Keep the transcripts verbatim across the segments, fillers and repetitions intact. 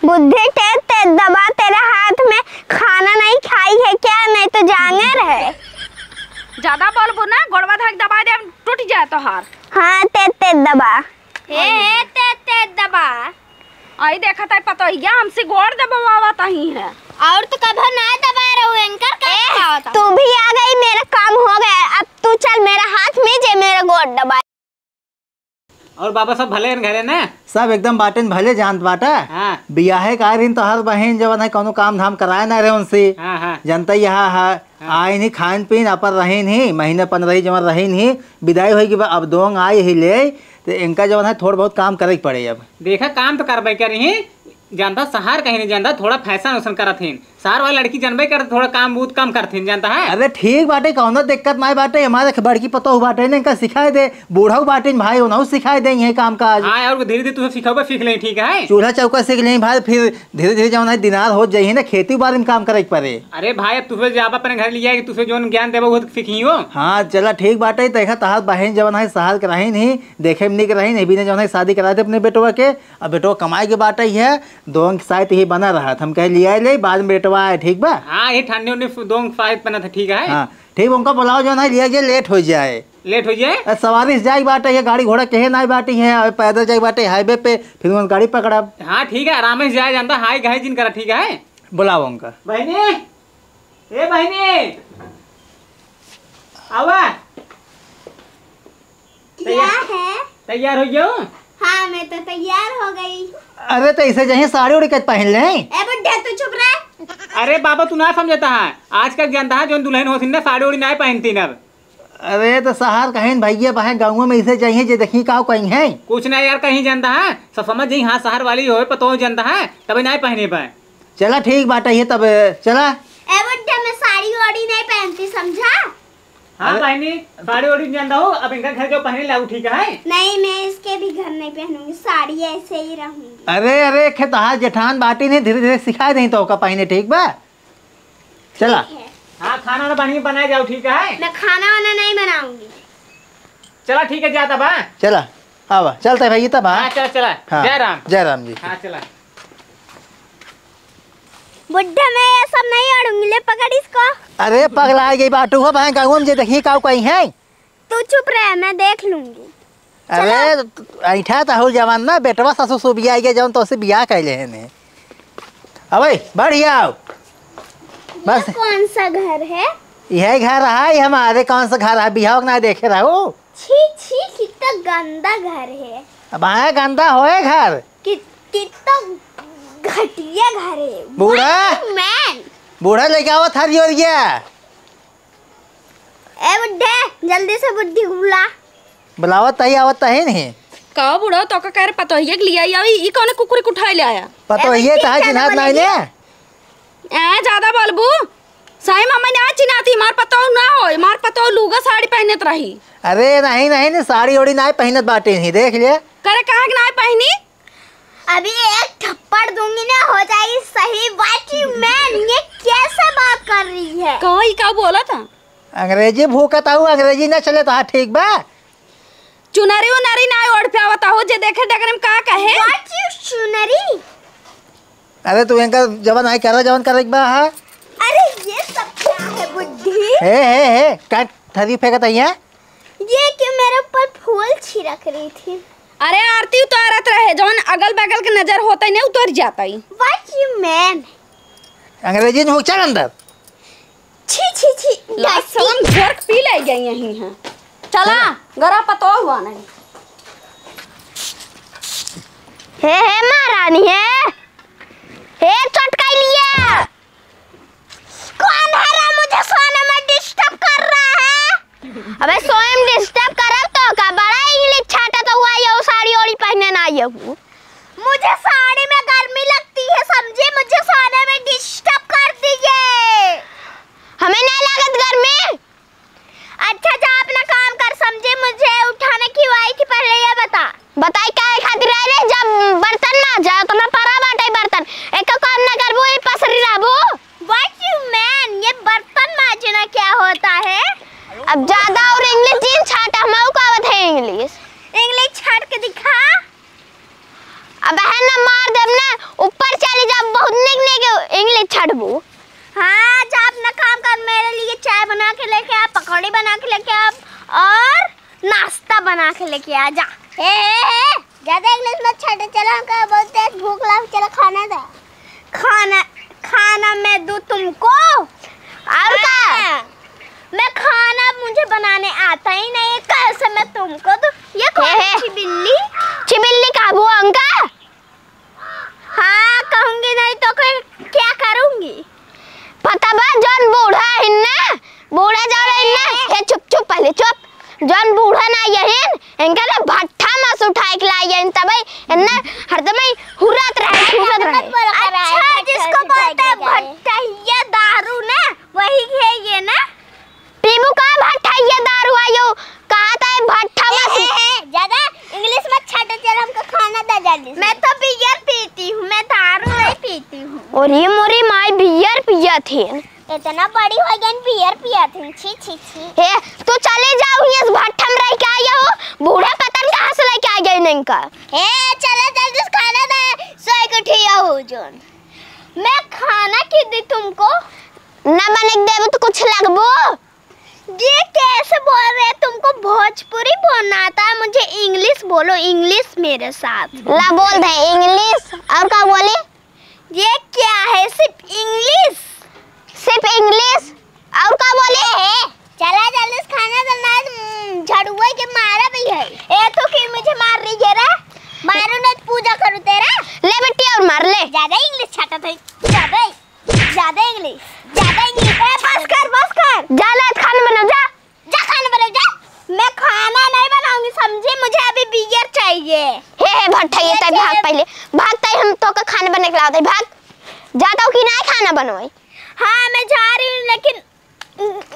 बुद्धि, तेज तेज दबा, तेरे हाथ में खाना नहीं खाई है क्या? नहीं तो जांगर है। ज्यादा बोलबू ना, गोड़वा धक दबा दे, टूट जाए तोहार। हाँ, तेज तेज दबा। हे, हे, तेज तेज दबा। आई देखत है पतोहिया, हमसे गोड़ दबावत ही है। और तो कभो ना दबा रहू, एंकर का ए, दबावत है? तू भी आ गई, मेरा काम हो गया। अब तू चल, मेरा हाथ में जे मेरा गोड़ दबा। और बाबा, सब भले हैं घरे ना? सब एकदम बाटेन भले, जानत बाटा। हाँ। बियाहे का दिन तोहर बहिन जवन है, कौनो काम धाम कराए ना रहे उनसे। हाँ, हाँ। जनता यहाँ है, हाँ। आइन ही, खाइन पीन, अपन रहिन ही, महीने पन्द्रह ही जवन रहिन ही, विदाई होई के बा-, अब दोंग आई ही ले, तो इनका जवन है, थोड़ा बहुत काम करे के पड़े अब। देखा, काम तो करबे करी ही, जानता, शहर कहीं नहीं जानता, थोड़ा फैशन वैशन करत हिन। शहर वाली लड़की जानबे करत, थोड़ा काम बहुत कम करत हिन, जानता है। अरे ठीक बाटे, कौनो दिक्कत नाई बाटे। हमारे एक बड़की पतोह बाटे ने, इनका सिखाए दे। बूढ़ऊ बाटे भाई, उन्हों सिखाए दे ये काम काज। हाँ, और धीरे धीरे तुझे सिखाबे, सीख ले, ठीक है। चूल्हा चौका सीख ले भाई, फिर धीरे धीरे जवन है दिनार हो जाइए ना, खेती बाड़ी में काम करे के पड़े। अरे भाई, अब तुझे जाबा अपने घर लिया कि तुझे जोन ज्ञान देबा, वो तो सीखियो। हाँ, चला ठीक बाटे। देखा, तहार बहन जवन है शहर के रही नहीं, देखे में निक रही नहीं, बिना जवन है शादी करा दे अपने बेटवा के। अब बेटवा कमाए के बाटे ही है, दोंग साइत ही बना रहत। हम कहे लिया ले, बाद में बेटवा आए, ठीक बा? हाँ, ये ठंडी उंडी फु-, दोंग साइत बनत है, ठीक है? हाँ, ठीक, उनका बुलाओ, जो ना लिया जे लेट हो जाए। लेट हो जाए? अरे, सवारी से जाए के बाटे, ये गाड़ी घोड़ा कहे ना बाटी है, अब पैदल जाए के बाटे हाईवे पे, फिर उन गाड़ी पकड़ब। हाँ, ठीक है, आराम से जाए जानता, हाई घाई जिन करा, ठीक है? बुलाओ उनका। बहनी, ए बहनी, आवा। क्या तैयार, है? तैयार हो गयो? हाँ, मैं तो तैयार हो गई। अरे, तो ऐसे जहीं साड़ी उड़ी के पहन ले। ए बुड्ढे, तू चुप रह। अरे बाबा, तू ना समझता है, आजकल जानता है, जो दुल्हन होती ना, साड़ी उड़ी ना पहनती ना अब। अरे, तो शहर कहीं भैया बहन गाँव में ऐसे जाइए, जे देखी का कहीं है। कुछ ना यार, कहीं जानता है, सब समझ जाई, हाँ, शहर वाली होए, पतो जानता है, तबे ना पहने पाए। चला, ठीक बात है, ये तब चला। ए बुड्ढे, मैं साड़ी वाड़ी नहीं पहनती, समझा? हाँ अरे बहनी, साड़ी ओड़ी नहीं जानता हो, अब इनका घर जो पहने लाऊ, ठीक है? नहीं, मैं इसके भी घर नहीं पहनूंगी, साड़ी ऐसे ही रहूंगी। अरे, अरे, खे तहार जेठान बाटी नहीं, धीरे धीरे सिखाए दें तो ओका पहने, ठीक बा? चला। ठीक है। हाँ, खाना वाना बढ़िया बनाए जाओ, ठीक है? मैं खाना वाना नहीं बनाऊंगी। चला, ठीक है, जा तब, हाँ? चला, आवा, चलते भाई, तब, हाँ? हाँ, चला, चला। हाँ, जय राम। जय राम जी। हाँ, चला। बुड्ढे, मैं ये सब नहीं ओढ़ूंगी, ले पकड़ इसको। अरे पगला गई बाटू हो, भाई गाँव में जे देखी काऊ कहीं है। तू चुप रह, मैं देख लूंगी। अरे ऐठा तहु जवान ना, बेटवा ससुर सुबिया आइगे जवन तोसे बियाह कैले है ने। अबे बढ़िया आओ। बस। ये कौन सा घर है? यही घर है, ये हमारे कौन सा घर है, बिहाव के ना देखे रहो। छी, छी, कितना गंदा घर है। अब आए गंदा होए घर। कि-, कितना घटिया घर है। बूढ़ा। What a man। बूढ़ा लेके आवत हरियो रिया। ए बुड्ढे, जल्दी से बुड्ढी को बुला। बुलावत तही आवत तही नहीं। का बूढ़ा, तो का कह रहे पतोहिए के लिए आई, ई कौन कुकुर को उठाए ले आया? पतोहिए ए, तहा ठीक है, चिन्हात बोलेंगे। नहीं ने। ए, ज्यादा बोलबू। सही मामा ना चिन्हाती, मार पतोह ना होय, मार पतोह लूगा साड़ी पहनत रही। अरे नहीं, नहीं, नहीं, साड़ी ओड़ी ना पहनत बाटे ही, देख ले। करे कहाँ के ना पहनी? अभी एक थप्पड़ दूंगी ना, हो जाएगी सही। What you man, ये कैसे बात कर रही है? कहो, ई का बोला था? अंग्रेजी भूकत आऊ, अंग्रेजी ना चले तो हाँ ठीक बा। चुनरी उनरी ना ओढ़ पावत हो, जे देखे डगर में का कहे? What you चुनरी? अरे तू इनका जवन आई करा, जवन करे के बा, हाँ? अरे ये सब क्या है बुड्ढी? हे, हे, हे, का थरी फेंकत आई है? ये क्यों मेरे ऊपर फूल छिड़क रही थी? अरे आरती उतारत रहे, जवन अगल बगल के नजर होता ही नहीं उतर जाता ही। What you man? अंग्रेजी में हो, चल अंदर। छी, छी, छी, लाज शरम झोंक पी ले गई यहीं है। चला, चला। गरा पतो हुआ नहीं। हे, हे, महारानी, हे। हे, चटकाई लिया। कौन है रे मुझे सोने में disturb कर रहा है? अबे सोए में disturb करब तो का? बड़ा English छाटा तो हुआ, ये साड़ी ओड़ी पहने ना ये हूँ। मुझे साड़ी में गर्मी लगती है, समझी? मुझे सोने में disturb कर दिए। हमें नहीं लागत गर्मी। अच्छा, जा अपना काम कर, समझी? मुझे उठाने क्यों आई थी, पहले ये बता। बताई काहे खातिर आए रे? जब बर्तन मांजा, उतना परा लेके आ जा। हे, हे, हे, ज्यादा इंग्लिश मत छाटे, चलो, हमका बहुत तेज भूख लग, चलो खाना दे। खाना, खाना मैं दूँ तुमको? और का? हाँ, मैं खाना मुझे बनाने आता ही नहीं है, कैसे मैं तुमको दूँ? ये कौन हे, हे। सी बिल्ली? सी बिल्ली का वो अंका? हाँ, कहूँगी नहीं तो कोई क्या करूँगी? पता बा, जौन बूढ़ा हिन ना, बूढ़ा जौन हिन ना, हे चुप, चुप, पहले चुप। जौन बूढ़ा ना यहिन, इनका ना भट्ठा में से उठाए के लाई यहिन, तबे इन्ना हरदम ही हुर्रात रहे, हुर्रात रहे। अच्छा, जिसको बोलते हैं भट्ठा, ये दारू ना, वही है ये ना। पीबू का भट्ठा ये दारू आयो? कहा था ये भट्ठा मत। ए, ए, ए, ज्यादा इंग्लिश मत छाटो, चल हमको खाना दे जल्दी से। मैं तो बियर पीती हूँ, मैं दारू नहीं पीती हूँ। अरे मोरी माई बियर पियत हिन। इतना बड़ी हो गई बियर पियत हिन, छी, छी, छी। हे, तू चली जाओ, हियाँ से भट्ठा में रह के आई हो, बूढ़ा पता नहीं कहाँ से लेके आ गई इनका। हे, चले जल्दी से खाना दे, सोए के उठी हो जोन। मैं खाना की दी तुमको? ना बने के देबू तो कुछ लगबू। ये कैसे बोल रहे हैं? तुमको भोजपुरी बोलना आता है, मुझे इंग्लिश बोलो, इंग्लिश मेरे साथ। ला बोल दे इंग्लिश। और का बोली? ये क्या है? सिर्फ इंग्लिश? सिर्फ इंग्लिश? और का बोली? ए, चला जल्दी से खाना दे, ना, हम्म, झड़ुआ के मारा भी है। ए, तू क्यों मुझे मार रही है रे? मारो ना, पूजा करूँ तेरा। ले बेटी और मार ले। ज्यादा इंग्लिश छाटा था, ज्यादा ही। ज्यादा इंग्लिश, ज्यादा इंग्लिश। ए, बस कर, बस कर। जा ले, खाना बना, जा। जा, खाना बना, जा। मैं खाना नहीं बनाऊंगी, समझी? मुझे अभी बियर चाहिए। हे, हे, भट्ठा, ये ये तय भाग चाहिए। पहले। भाग तय, हम तोका खाना बना के लावत हई, भाग। जाता हूँ कि नहीं खाना बनवाई? हाँ, मैं जा रही हूँ, लेकिन,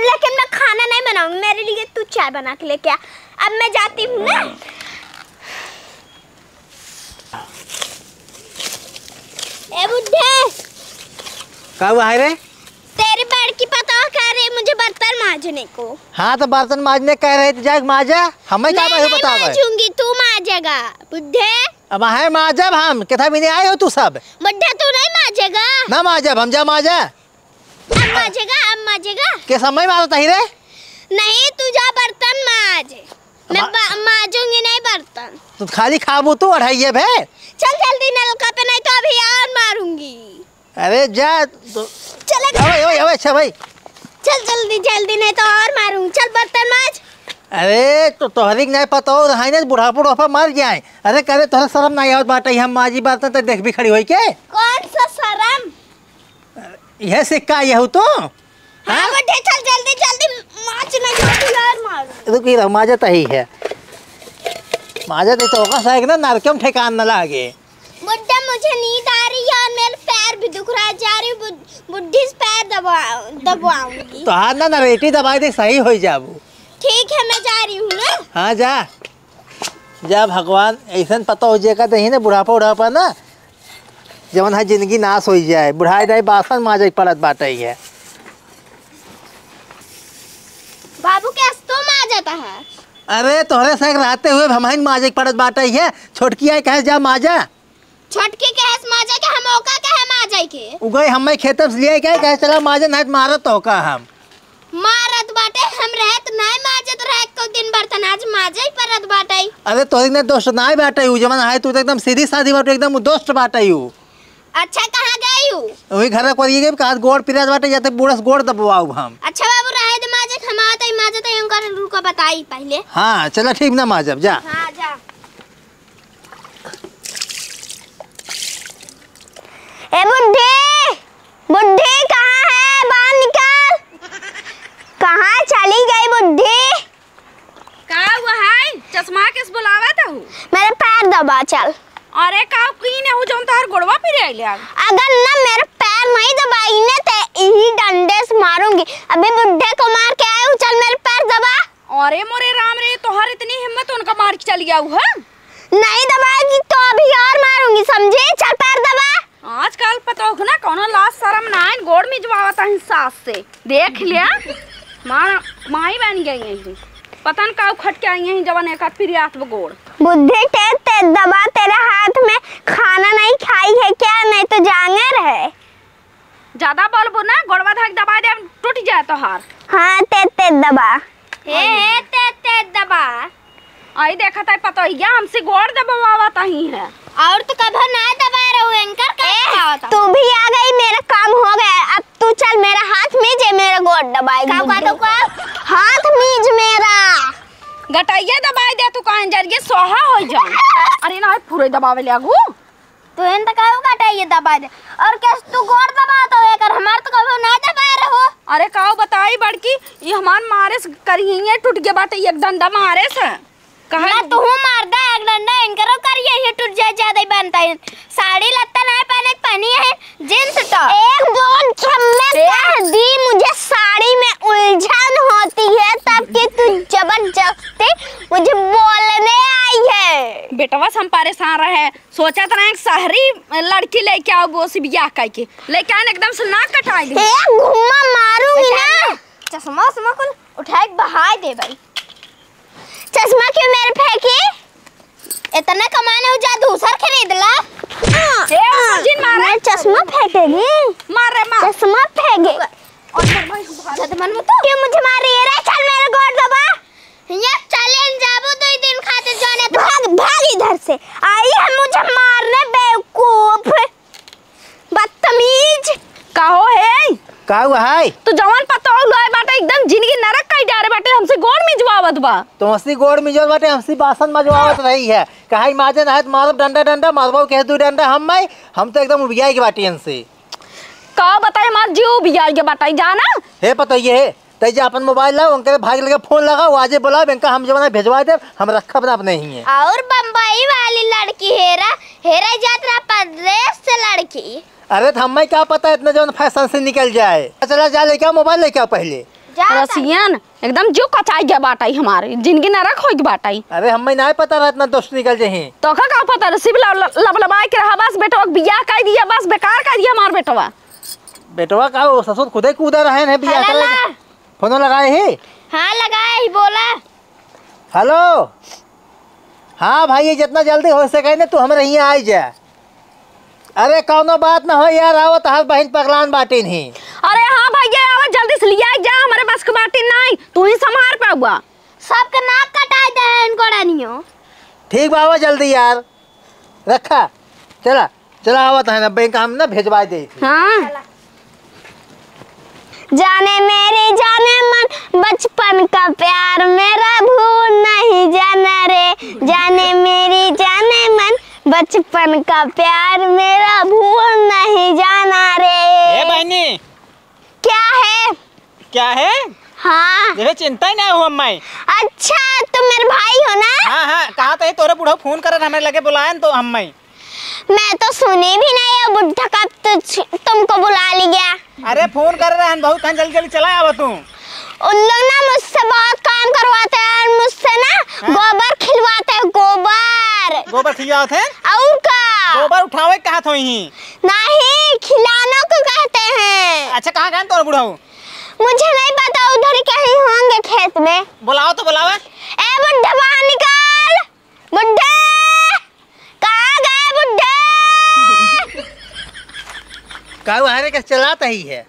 लेकिन मैं खाना नहीं बनाऊंगी। मेरे लिए तू चाय बना के लेके आ। अब मैं जाती हूँ ना। ए बुड्ढे। का हुआ है रे? तेरी बड़की पतोह कह रही मुझे बर्तन माँजने को। हाँ, तो बर्तन माँजने कह रही तो जाके माँजा, हमें का मैं बात नहीं बतावे? माँजूंगी, तू माँजेगा बुड्ढे। अब है माँजब हम, कितना भी नहीं आए हो तू सब। बुड्ढे तू नहीं माँजेगा? ना माँजब हम, जा माँजा। अब माजेगा, अब माजेगा। के समय मारत ही रे? नहीं, तू जा बर्तन माज। मैं मा- बा-, माजूंगी नहीं बर्तन। तू खाली खाबू तू अढ़ाइये भे। चल जल्दी नलका पे, नहीं तो अभी और मारूंगी। अरे जा तो। चले। अबे, अबे, अबे, अच्छा भाई। चल जल्दी, जल्दी, नहीं तो और मारूंगी। चल बर्तन माज। अरे तो तोहरी के नहीं पता हो, रहाई नहीं बुढ़ापा उढ़ापा मर जाए। अरे करे तोहरा शर्म नहीं आवत बाटे, हम माजी बर्तन तो देख भी खड़ी होई के। कौन सा शर्म? यह सिक्का यहू तो? हाँ, हाँ? बुड्ढे, चल जल्दी, जल्दी माच ना जाती यार, मार। रुकी रहो, माजत ही है। माजत ही तो होगा, साइक ना नरकम ठेकान न लागे। बुड्ढा, मुझे नींद आ रही है और मेरे पैर भी दुख रहा है, जा रही हूँ बुड-, बुड्ढी से पैर दबा, दबवाऊंगी। तो हाथ ना, ना रेटी दबाई दे, सही हो जाबू। ठीक है, मैं जा रही हूँ ना। हाँ, जा। जा भगवान, ऐसन पता हो जेका दही ने बुढ़ापा उढ़ापा ना, जवन है जिंदगी नाश हो जाए, बुढ़ाई जाए, बासन माजे के पड़त बाटे है। बाबू के अस्तो माजत है। अरे तोहरे से रहते हुए हमहिन माजे के पड़त बाटे है, छोटकी आई कहे जा माजा। छोटकी कहेस माजे के, हम ओका कहे माजे के। उगई हमें खेतम से लिए के कहे चला माजे, नहीं तो मारत तो का हम। मारत बाटे, हम रहत नाय माजत रहे एको दिन बर्तन, आज माजे ही परत बाटे। अरे तोहरी ने दोस्त नाय बाटे, उ जवन है तू तो एकदम सीधी साधी बाटे, एकदम दोस्त बाटे उ। अच्छा, कहाँ गई हूँ? वही घर पर ये गई, कहा गोड़ पिरात बाटे, जाते बूढ़ा से गोड़ दबवाऊ हम। अच्छा बाबू, रहे दे माजत, हम आवत ही माजत ही, उनका रुको बताई पहले। हाँ, चला ठीक ना माजब, जा। हाँ, जा। ए बुड्ढी, बुड्ढी कहाँ है? बाहर निकल। कहाँ चली गई बुड्ढी? का हुआ है? चश्मा किस बुलावत हूँ? मेरे पैर दबा चल। अरे का की ने हूँ जौन तोहर गोड़वा पिराइले? अगर ना मेरे पैर नहीं दबाई ने ते इही डंडे से मारूंगी। अभी बुड्ढे को मार के आई हूँ, चल मेरे पैर दबा। अरे मोरे राम रे, तोहर इतनी हिम्मत, उनका मार के चली आऊ हम? नहीं दबाएगी तो अभी और मारूंगी, समझी? चल पैर दबा। आजकल पतोह ना कौनो लाज शरम नाइन, गोड़ मिजवावत हन सास से। देख लिया, माँ, माई बन गई हैं। पता न का उखट के आई हैं, जवन एक हाथ पिरियात वो गोड़। बुड्ढे, तेज तेज दबा, तेरे हाथ में खाना नहीं खाई है क्या? नहीं तो जांगर है। ज्यादा बोलबू ना, गोड़वा धक दबा दे, टूट जाए तोहार। हाँ, तेज तेज दबा। हे, हे, तेज तेज दबा। आई देखत है पतोहिया, हमसे गोड़ दबावत ही है। और तो कभो ना दबाए रहू, एनकर का ए, दबावत है? तू भी आ गई, मेरा काम हो गया। अब तू चल, मेरा हाथ मीजे, मेरा गोड़ दबाई का बुद्धू। का तो का? हाथ मीज मेरा। गटइया दबाई दे तू, कहाँ जरिए सोहा हो जा। अरे ना, पूरे दबावे ले आगू। तू एन त कहू काटे ये दबा दे। और कैसे तू गोड़ दबा तो एकर, हमार तो कभो ना दबाए रहो। अरे काऊ बताई बड़की, ये हमार मारे से करिए टूट गया बाटे, एक डंडा मारे से। कहा ना तू मार दे एक डंडा, इनकरो करिए ये टूट जाए, ज्यादा ही बनता है। साड़ी लत्ता ना पहने के पहनी है, जींस टॉप। एक दो जब मैं ए? कह दी, मुझे साड़ी में उलझन होती है, तब कि तू जबरदस्ती मुझे बोलने आई है। बेटवा से हम परेशान रहे, सोचत रहे एक शहरी लड़की लेके आओ, वो से बियाह करके लेके आए, एकदम से नाक कटाई दी। ए, घुमा मारूंगी ना। चश्मा उश्मा कुल उठाए के बहाय दे भाई। चश्मा क्यों मेरे फेंकी? इतना कमाने हो, जा दूसर खरीद ला। ए, जिन मारे। मैं चश्मा फेंकेगी। मार रे, मार। चश्मा फेंके। और मार भाई, मार। जद मन में तो। क्यों मुझे मार रही है रे? चल मेरे गोड़ दबा। ये चले न जाबो दो दिन खातिर जाने तो। भाग, भाग इधर से। आई है मुझे मारने, बेवकूफ, बदतमीज। का हो है? का हुआ है? तू जवन पतोह लोए बाटे, एकदम जिंदगी नरक कई डारे बाटे, हमसे गोड़ मिजवावत बा। तो हमसे गोड़ मिजवावत बाटे, हमसे बासन मजवावत रही है। कहा माजे ना है तो मारब डंडा डंडा, मारबो के दू डंडा हम मैं, हम तो एकदम उबियाई के बाटी इनसे। का बताई, हमार जीव उबियाई के बाटे, जाना। हे पतोहिए, तै जा अपन मोबाइल लाओ, उनके भाग लगे फोन लगाओ, आजे बुलाओ, इनका हम जमाना भेजवा दे, हम रखब ना अपने ही है। और बम्बई वाली लड़की हेरा, हेरा जात रहा परदेश से लड़की। अरे तो हमें क्या पता इतना जौन फैशन से निकल जाए। चला जा लेके आओ, मोबाइल लेके आओ पहले। जा रसियन, एकदम जीव कचाई गया बाटाई हमार, जिंदगी नरक हो गई बाटाई। अरे हमें ना पता रहा इतना दोस्त निकल जाए। तो का, का पता रहा, सिर्फ लब-, लब-, लबलबाए के रहा बस, बेटवा के बियाह कर दिया बस, बेकार कर दिया हमार बेटवा। बेटवा का वो ससुर खुदे कूदा रहे हैं बियाह करे। फोनो लगाए ही? हाँ, लगाए ही, बोला। हेलो। हाँ भाई, ये जितना जल्दी हो सके ना, तू हमरे हियाँ आई जा। अरे, कौनो बात ना हो यार, आवत हर बहिन पगलान बाटिन ही। अरे हाँ भैया, आवा जल्दी से लिया जा, हमरे बस के बाटिन नहीं, तू ही संभार पाउआ। सबके नाक कटाई दे हैं इनको डनियो। ठीक बा, आवा जल्दी यार, रखा, चला। चला आवत है ना, बैंक हम ना भेजवा दे। हाँ। जाने मेरी जाने मन, बचपन का प्यार मेरा भूल नहीं जाना रे। जाने मेरी जाने मन, बचपन का प्यार मेरा भूल नहीं जाना रे। ए बहनी, क्या है? क्या है? हाँ। जैसे चिंता ही ना हो अम्माई। अच्छा, तुम मेरे भाई हो ना? हाँ, हाँ, कहा तो है, तोरे बुढ़ऊ फोन करे, हमें लगे बुलाए न तो अम्माई। मैं तो सुनी भी नहीं, ये बुढ़ा कब तुझ-, तुमको बुला लिया। अरे फोन कर रहे हैं, बहुत कहाँ, जल्दी जल्दी चला आवा तू। उन लोग ना मुझसे बहुत काम करवाते हैं और मुझसे ना हाँ। गोबर खिलवाते हैं, गोबर। गोबर खिलवाते हैं? और का? गोबर उठावे कहा थोई ही? नहीं, खिलानों को कहते हैं। अच्छा, कहाँ गए तोर बुढ़ऊ? मुझे नहीं पता, उधर ही कहीं होंगे खेत में। बुलाओ तो बुलाओ। ए बुढ़े, बाहर निकल। बुढ़े, कहाँ गए बुढ़े? का हुआ रे, कैसे चलात ही है?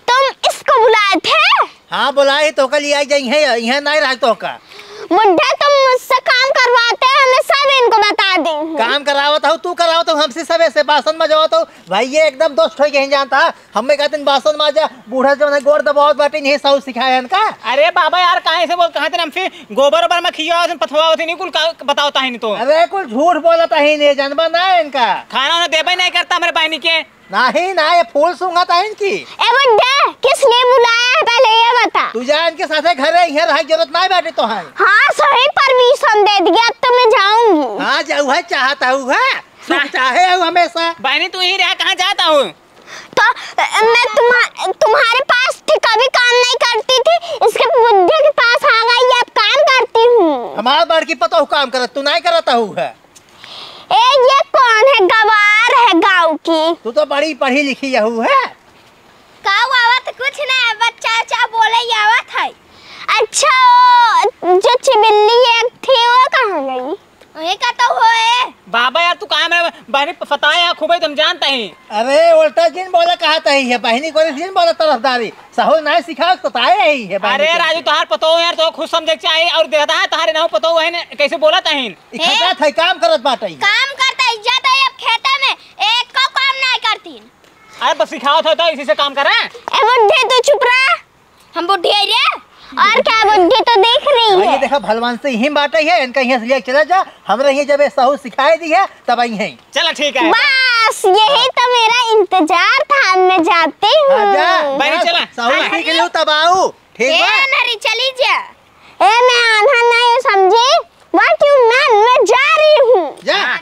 तुम इसको बुलाए थे? हाँ, बुलाए तो कल आई जाई है, यहाँ नहीं रह तो का। बुढ़े, तुम मुझसे काम करवाते हो, मैं सब इनको बता दी हूँ। काम करावत हो, तू करावत हो, हमसे सबे से बासन मजवावत हो। भाई, ये एकदम दोस्त हो गए हैं, जानता है? हमें कहते हैं, बासन माजा, बूढ़ा जौन है, गोड़ दबावत बाटे, नहीं साहू सिखाए हैं का? अरे बाबा यार, काहे से बोल, कहाँ थे हमसे गोबर ओबर में खियावत हैं, पथवावत हैं, नहीं कुल का बतावत हैं नहीं तो। अरे, कुल झूठ बोलत हैं, नहीं जानबा ना इनका। खाना उन्हें देबे नहीं करता हमारे बहनी के। नहीं ना, ये फूल सूंघत हैं इनकी। ए बुड्ढे, किस लिए बुलाया है, पहले ये बता। तू जा इनके साथे घरे, यहाँ रहे जरूरत नहीं बाटे तो है। हाँ, सही परमिशन दे दिया, अब तो मैं जाऊंगी। हाँ, जाऊ है, चाहता हूँ है, सुख ना। चाहे हूँ हमेशा। बहनी, तू ही रहा, कहाँ जाता हूँ? तो, अ, मैं तुम्हा-, तुम्हारे पास थी, कभी काम नहीं करती थी, इसके बुड्ढे के पास आ गई, अब काम करती हूँ। हमारा बड़की पतोह काम करत, तू नहीं करत हूँ है। ए, ये कौन है? गवार है गाँव की। तू तो बड़ी पढ़ी लिखी यहू है। का आवत? कुछ ना, बच्चा उच्चा बोले ही आवत है। अच्छा, वो जो चिबिल्ली एक थी, वो कहाँ गई? ये का तो होए? बाबा यार, तू काम है, बहनी प-, पताए है खूबे, तुम जानता ही। अरे, उल्टा जिन बोला कहा तही है, बहनी को जिन बोला तरफदारी। सहूल नाहीं सिखाओ तो ताए ही है, बहनी अरे के। राजू, तोहार पतोह यार, तो खुश समझे के चाही, और देखता है, तोहारे नाव पतोह है ने, कैसे बोला तहीन? इखटा थे काम करत बाटे। काम करता इज्जत है अब खेते में, एक को काम नाहीं करतीन। अरे बस सिखावत हो तो इसी से काम करा। ए बुढ़े, तू चुप रहा। हम बुढ़ी है रे। और क्या, बुढ़ी तो देख रही भाई, ये है। देखा, भलवान से यही बात है, इनका यहाँ से लेके चला जा, हमरा यहाँ जब ये सहूल सिखाए दी है, तब आई हैं। चला ठीक है। बस यही तो मेरा इंतजार था, मैं जाती हूँ। आजा, बहनी, चला। सहूल सीख लियो तब आओ, ठीक ए बा? अनहरी, चली जा। ए, मैं आन्हा नहीं समझी, what you mean, मैं जा रही हूँ। जा। हाँ,